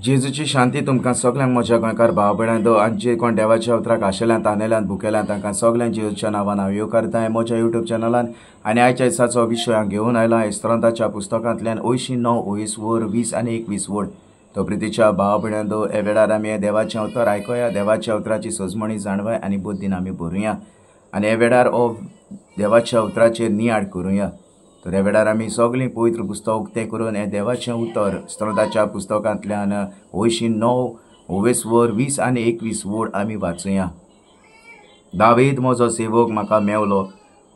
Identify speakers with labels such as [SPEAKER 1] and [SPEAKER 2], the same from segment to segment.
[SPEAKER 1] जेजूची शांती तुमकां सगळ्यांक म्हज्या गोंयकार भाव भयणांनो आनी जे कोण देवाच्या उतराक आशेल्यान तानेल्यान भुकेल्यान तांकां सगळ्यांक जेजूच्या नांवान हांव येवकारतां म्हज्या युट्यूब चॅनलान. आनी आयच्या दिसाचो विशय हांव घेवन आयला इस्त्रांताच्या पुस्तकांतल्यान 89 ओवीस वर 20 आनी 21 वड. तो प्रितीच्या भाव भयणांनो हे वेळार आमी देवाचें उतर आयकुया, देवाच्या उतराची सजमणी जाणवाय आनी बुद्दीन आमी भरुया आनी हे वेळार हो देवाच्या उतराचेर नियाळ करुया. तर ह्या वेळार आमी सगळीं पवित्र पुस्तक उक्तें करून हें देवाचें उतर स्त्रोताच्या पुस्तकांतल्यान 89 ओवीस वर 20 आनी 21 वड आमी वाचुया. दावीद म्हजो सेवक म्हाका मेवलो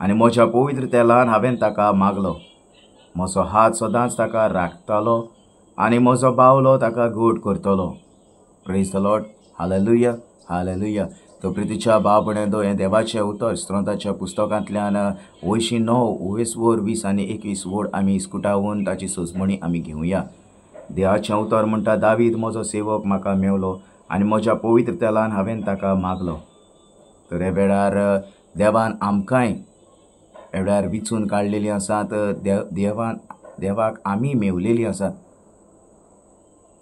[SPEAKER 1] आनी म्हज्या पवित्र तेलान हांवें ताका मागलो. म्हजो हात सदांच ताका राखतालो आनी म्हजो बावलो ताका घट करतलो. Praise the Lord, hallelujah, hallelujah. तो प्रितीच्या भाव भयणांनो हें देवाचें उतर स्त्रोताच्या पुस्तकांतल्यान 89 ओवीस वर 20 आनी 21 वड आमी इस्कुटावन ताची सजमणी आमी घेवया. देवाचें उतर म्हणटा, दावीद म्हजो सेवक म्हाका मेवलो आनी म्हज्या पवित्र तेलान हांवें ताका मागलो. तर हे वेळार देवान आमकांय हे वेळार विचून काडलेलीं आसात, देवान देवाक आमी मेवलेलीं आसात.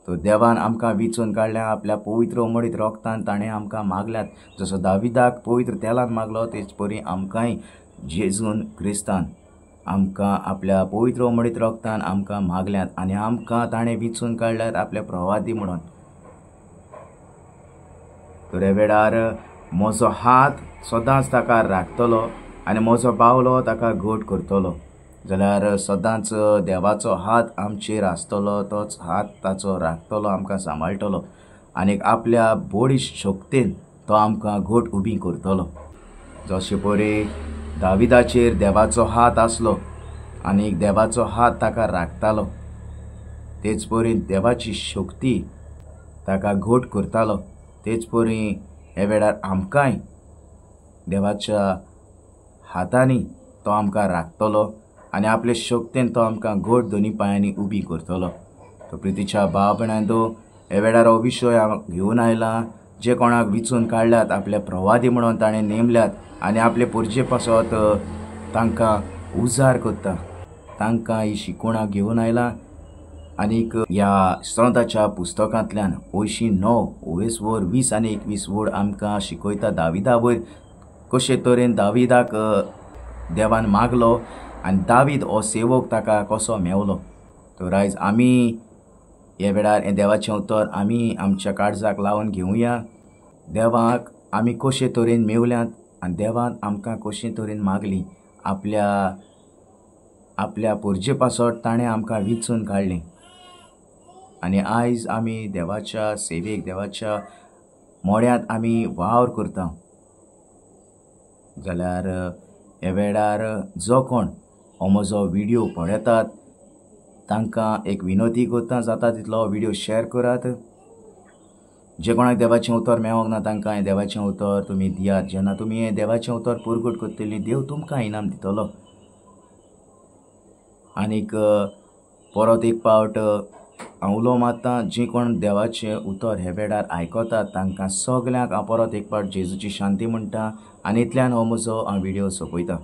[SPEAKER 1] तर देवान आमकां विचून काडल्या आपल्या पवित्र उमळीत रोगतान ताणें आमकां मागल्यात. जसो दाविदाक पवित्र तेलान मागलो तेच परी आमकांय जेजून क्रिस्तान आमकां आपल्या पवित्र उमळीत रोगतान आमकां मागल्यात आनी आमकां ताणें विचून काडल्यात आपल्या प्रवादी म्हणून. तर ह्या वेळार म्हजो हात सदांच ताका राखतलो आनी म्हजो बावलो ताका घट करतलो. जाल्यार सदांच देवाचो हात आमचेर आसतलो, तोच हात ताचो राखतलो, आमकां सांबाळटलो आनी आपल्या बळिश्ट शक्तीन तो आमकां घट उबी करतलो. जशे परी दाविदाचेर देवाचो हात आसलो आनी देवाचो हात ताका राखतालो, तेच परी देवाची शक्ती ताका घट करतालो. तेच परी हे वेळार आमकांय देवाच्या हातांनी तो आमकां राखतलो आनी आपले शक्तीन तो आमकां घट दोनी पांयांनी उबी करतलो. तो प्रितीच्या भाव भयणांनो हे वेळार हो विशय हांव घेवन आयला, जे कोणाक विचून काडल्यात आपल्या प्रवादी म्हणून ताणें नेमल्यात आनी आपले पुरजे पासत तांकां उजार करता, तांकां ही शिकवणां घेवन आयला. आनीक ह्या स्त्रोताच्या पुस्तकांतल्यान 89 ओवीस वर 20 आनी 21 वड आमकां शिकयता दाविदा वयर कशे तरेन दाविदाक देवान मागलो आनी दावीद हो सेवक ताका कसो मेवलो. तर आयज आमी हे वेळार हें देवाचें उतर आमी आमच्या काळजाक लावन घेवया. देवाक आमी कशे तरेन मेवल्यात आनी देवान आमकां कशे तरेन मागली, आपल्या आपल्या पोरजे पासत ताणें आमकां विचून काडलें आनी आयज आमी देवाच्या सेवेक देवाच्या मोड्यांत आमी वावर करता. जाल्यार हे वेळार जो कोण हो म्हजो व्हिडियो पळयतात तांकां एक विनवती करता, जाता तितलो व्हिडियो शेअर करात. जे कोणाक देवाचें उतर मेळोंक ना तांकां हें देवाचें उतर तुमी दियात. जेन्ना तुमी हें देवाचें उतर परगट करतली देव तुमकां इनाम दितलो. आनीक परत एक पावट हांव उलो मारता, जी कोण देवाचें उतर हे वेळार आयकतात तांकां सगल्यांक हांव परत एक पावट जेजूची शांती म्हणटा आनी इतल्यान हो म्हजो हांव व्हिडियो सोंपयता.